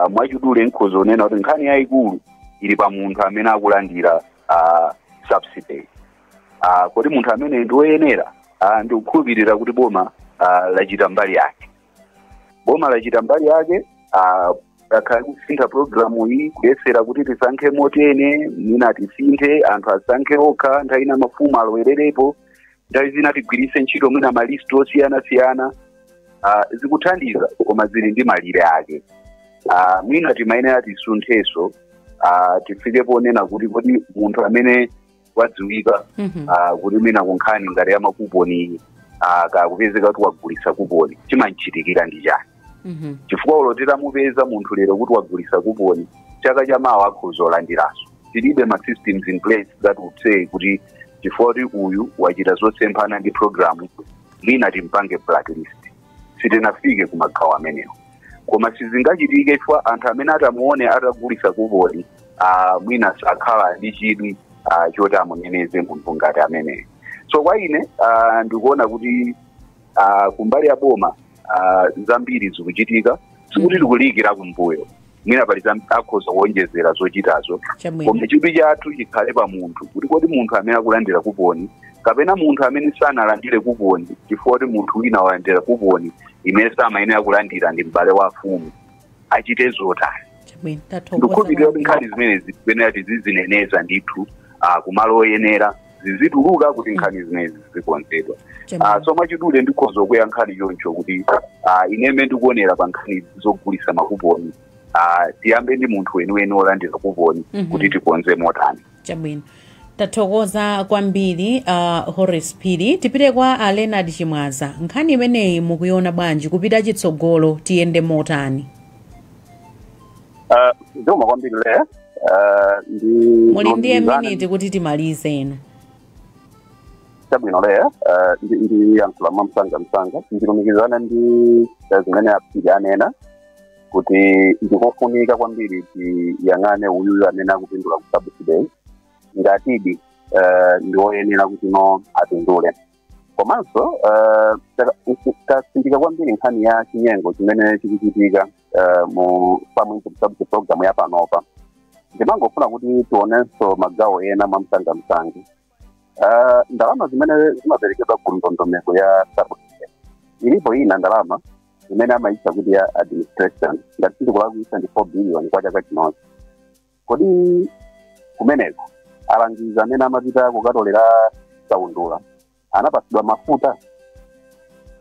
C: mwachidule nkhoza onena kuti nkhani yayikulu ili pa munthu amene akulandira subsidy. Kodi munthu amene ndi woyenera? Ndikukhulupirira kuti boma lachita mbali yake. Boma lachita mbali yake, akhala kusintha programu iyi, kuyesera kuti tisankhe motene, mwina tisinthe, anthu asankhe okha, nthawi ina mafumu alowererepo, nthawi zina tigwiritse ntchito mwina ma list osiyanasiyana. Zikuthandiza, koma zili ndi malire ake. Mwina timayenera tisunthenso, tifike ponena kuti kodi munthu amene wadziwika kuti mwina kunkhani ngati ya makuponi, kakupezeka kuti wagulitsa kuponi, chimanchitikira ndi chani? Chifukwa ulo titamupeza munthu lero kuti wagulitsa kuponi, chaka chamawa akhoza olandiranso. Tilibe ma systems in place that would say kuti chifukwa kuti uyu wachita zosemphana ndi program, mwina timpange blacklist. Sitinafike kumagawo amenewo, koma sizingachitike chifukwa anthu amene atamuone atagulitsa kuponi, mwina sakhala ndi chidwi choti amuneneze munthu ngati ameneyo. So kwa ine, ndikuona kuti kumbali ya boma, zambiri zikuchitika, sikuti tikulikira kumbuyo. Mwina pali akhoza kuonjezera zochitazo, koma chidwi chathu chikhale pa munthu, kuti kodi munthu amene akulandira kuponi kapena munthu amene sanalandire kuponi chifukwa kuti munthu wina walandira kuponi imene samayenera kulandira ndi m'bale wa afumu, achite zotani?
A: Chabwino, tathokoza
C: Ndikukhulupirira kuti
A: kwambiri.
C: nkhani zimenezi tikuyenera tizizineneza ndithu kumalo oyenera, zizituluka kuti nkhani zimenezi zikonzedwa. So mwachidule ndikhoza kuyankhani choncho kuti ineme ndikuonera pa nkhani zogulitsa makuponi, tiyambe ndi munthu weniweni wolandira kuponi kuti tikonze motani.
A: Chabwino, tathokoza kwambiri, Horace Phiri. Tipite kwa a Leonard Chimwaza. Nkhani imeneyi mukuiona bwanji? Kupita chitsogolo tiyende motani?
B: Zikomo kwambiri le ndi
A: Muli ndiye
B: ndilumikizane.
A: Miniti kuti timalize ino.
B: Chabwino le, ndiyankhula mwamsanga msanga. Ndilumikizana ndi zimene aphiri anena kuti ndikofunika kwambiri tiyang'ane uyuyu amene akupindula ku subsidy ngatidi ndi woyenera kuti no apindule. Komanso tasindika kwambiri nkhani ya chinyengo chimene chikuchitika mu farm input subsidy program ya panopa. Ndimangofuna kuti tionenso magawo ena mwamsangamsanga. Ndalama zimene zimaperekedwa ku ndondomeko ya subsidy, ilipo ina ndalama imene amayitcha kuti ya administration, ngati sindikulakwitsa ndi 4 billion kwa chaka chinochi. Kodi kumeneko alangizi amene amapita kukatolera kaundula anapatsidwa mafuta,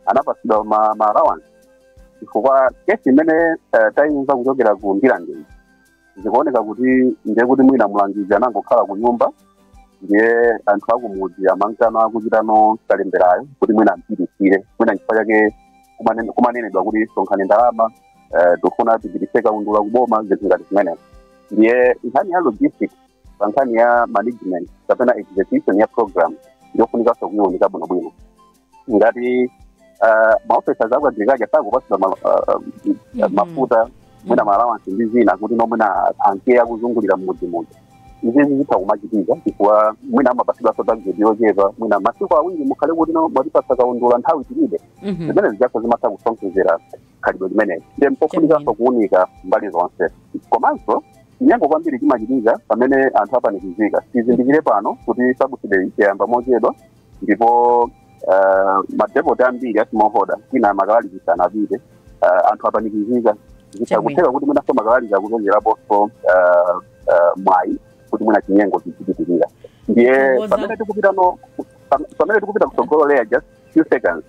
B: anapatsidwa ma allowance? Chifukwa kesi imene tayimva kuchokera ku Ndirande, zikuoneka kuti ndiye kuti mwina mulangizi anangokhala ku nyumba, ndiye anthu akumudzi amankano akuchitano kalemberayo kuti mwina ampitisire. Mwina nchifukwa chake kumanenedwa kuti sonkhani ndalama, tikufuna tipitise kaundula kuboma, zinthu ngati zimenezo. Ndiye nkhani ya logistics pa nkhani ya management kapena execution ya program ndiyofunikanso kuiwunika bwinobwino. Ngati ma officers aku agriculture sakupatsidwa mafuta, mwina ma allowance ndi zina, kuti no mwina anke akuzungulira mmudzi mudzi, izizi zitha kumachitika chifukwa mwina amapatsidwanso target yochepa, mwina masiku 2 mukhale kuti no mwatipatsa kaundula, nthawi tilibe. Zimene zijaso zimatha kusonkhezera khalidwe limeneli. Ndiye mpofunikanso kuwunika mbali zonse. Komanso chinyengo kwambiri chimachitika pamene anthu apanikizika. Tizindikire pano kuti subsidy yayamba mochedwa, ndipo madepoti ambiri a smallholder kwina makalalikisa anapite, anthu apanikizika. Zitha kutheka kuti mwinanso makalaliki akupezeraponso mwayi kuti mwina chinyengo chichipitirira. Ndiye pamene tikupita no pamene tikupita kutsogolo leya, just few seconds,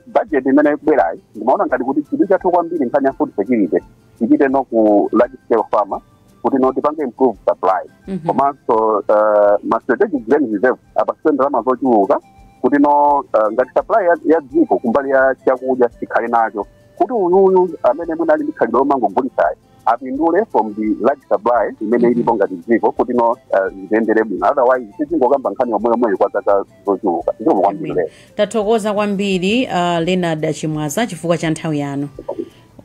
B: budget imene ikubwerayi, ndimaona ngati kuti chidwi chathu kwambiri nkhani ya food security tichite no ku large scale farmer, kuti no tipange improve supply. Komanso ma strategic grain reserve apatsidwe ndalama zochuluka kuti no ngati supply ya dziko kumbali ya chakudya tikhale nacho, kuti uyuyu amene mwina ali ndi khalidwe lomangogulitsayi. Apindule from the large supply imene ilipo ngati dziko, kuti no ziyendere bwino. Otherwise tizingokamba nkhani yomweyomweyo kwa zaka zochuluka. Ndiko kwambiri lero.
A: Tathokoza kwambiri, Leonard Chimwaza, chifukwa cha nthawi yanu.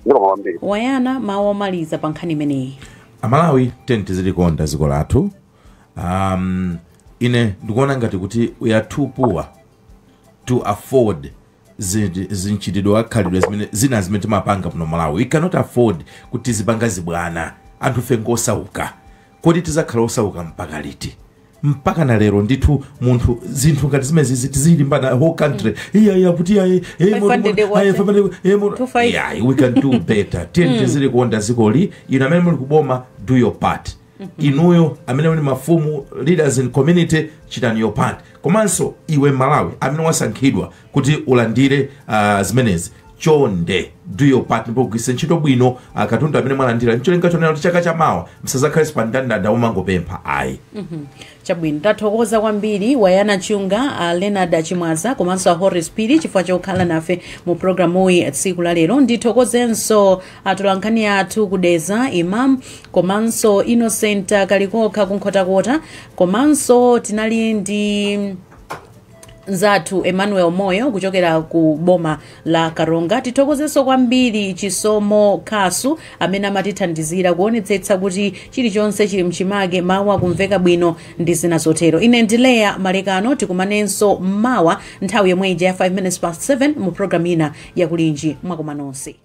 B: Ndiko kwambiri.
A: Wayana, mawu omaliza pa nkhani imeneyi.
D: Amalawi, tiyeni tizilikonda dziko lathu. Ine ndikuona ngati kuti we are too poor to afford zinchitidwe akhalidwe zimene zina zimene timapanga muno Malawi. We cannot afford kuti tizipanga zibwana. Anthu fe ngosauka. Kodi tizakhala osauka mpaka liti? Mpaka na lero ndithu munthu zinthu ngati zimezi tizilimbana whole country, iya iya, kuti iya
A: 500 kwacha. 25.
D: Yeah, we can do better. Tiyeni tizilikonda dzikoli. Inu amene muli kuboma, do your part. Inuyo amene muli mafumu, leaders in community, chitani your part. Komanso iwe Malawi amene wasankhidwa kuti ulandire zimenezi, chonde do your part ndipo kugwiritsa ntchito bwino katundu amene mwalandira, ncholinga chonena kuti chaka chamawa msazakhalenso pa ndandanda umangopempha, ayi.
A: Chabwino, tathokoza kwambiri, Wayana Chunga, Leonard Chimwaza komanso a Horace Phiri chifukwa chokhala nafe mu programuyi tsiku la lero. Ndithokozenso atolankhani athu kudeza Imam komanso Innocent Kalikokha kunkhotakota, komanso tinali ndi nzathu Emmanuel Moyo kuchokera ku boma la Karonga. Tithokozenso kwambiri Chisomo Khasu amene amatithandizira kuonetsetsa kuti chilichonse chili mchimake, mawu akumveka bwino ndi zina zotero. Ine ndileya Malekano. Tikumanenso mawa nthawi yomwe ija ya 5 minutes past 7 mu programu ina yakulinji. Mwakoma nonse.